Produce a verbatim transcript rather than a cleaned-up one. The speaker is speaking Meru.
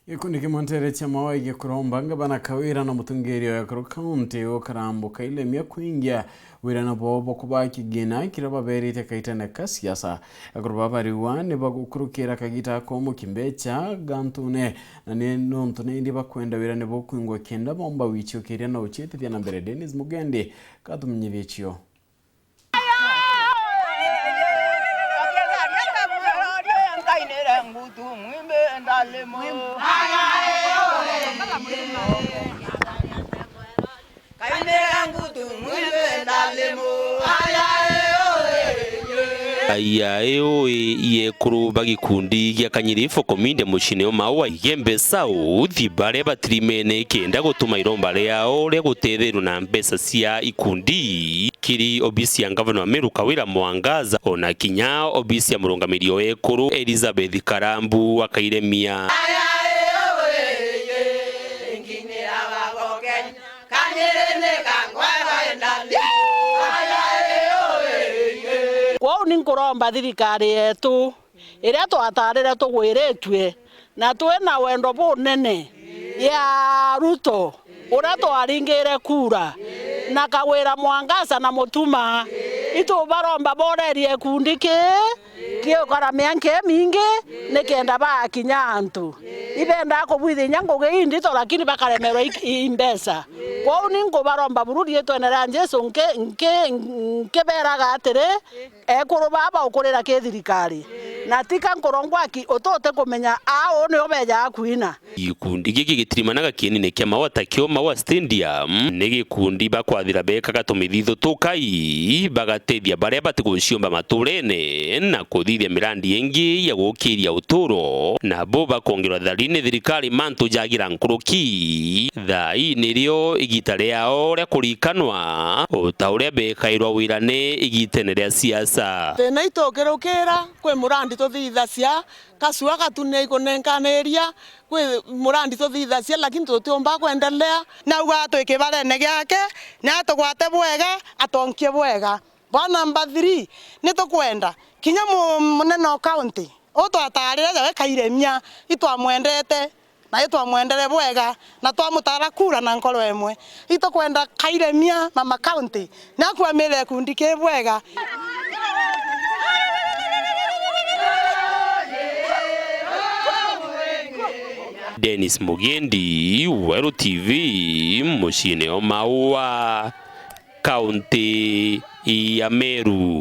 Gikundi kimwe nteere cia Maua igikuromba ngavana Kawira na mutongeria wa ekuru kaunti ukarambuka ilemia kwingia wirane bwao bwa kubaa kigina kiria baberite kaitene ka siasa. Ekuru baba bariwa ni bagukurukira kagita komuki mbecha gantune, na ni nontu nindi bakwenda wirane buu kwingwa kenda bomba wichiukiria na uchietithia na mbere. Dennis Mugendi katumenyithie cio. Aya ii ui i ekuru ba gikundi gia Kanyiri Foco Media muciine o Maua Igembe South, baria batirimene kenda gutuma iromba riao ria gutetheerua na mbeca cia ikundi kiri obisi ya ngavana wa Meru Kawira Mwangaza, ona kinya obisi ya murungamiri o ekuru Elizabeth Karambu akairemia. Kwou ni nkuromba thirikari yetu iria twataarire tugwiritue, na twi na wendo bunene ya Ruto, uria twaringire kura, na Kawira Mwangaza na Mutuma, itubaromba borerie gikundi kii giukara mianka imingi, nikenda baakinya antu. Ibendaa kubwithia inya ngugi indito, lakini bakaremerwa i, i mbeca. Kwou ni nkubaromba buru riitwene ria Jesu, nki, nki, nkibeeraga atiri, ekuru baba ukurira ki thirikari, na tika nkurongwa aki ututi kumenya aa uu nio beejaga kwina. Gikundi giki gitirimanaga kienine kia Maua takio Maua Stadium, ni gikundi bakwathira bekaga tumithithu tukai, bagatethia baria batiguciumba maturene, na kuthithia mirandi ingi ya gukiria uturo, nabo bakongerwa thari ni thirikari mantu jagira nkuruki. Thaa ii nirio igita riao ria kurikanwa, o ta uria bekairwa wirane igitene ria siasa. Thina itukirukira, kwi murandi tuthithacia, kasua gatunia ikunenkaniria, kwi murandi tuthithacia, lakini tutiumba kwendelea. Nauga twi kibarene giake, ni atugwate bwega, atonkie bwega. Bwa namba three, ni tukwenda kinya mu-, munene o county, u twataarire jawe kairemia, itwamwendete, na itwamwendere bwega, na twamutaara kura na nkoro imwe. Itukwenda kairemia mama county, ni akuamire gikundi ki bwega. Dennis Mugendi, Weru T V, muciine o Maua, kaunti ya Meru.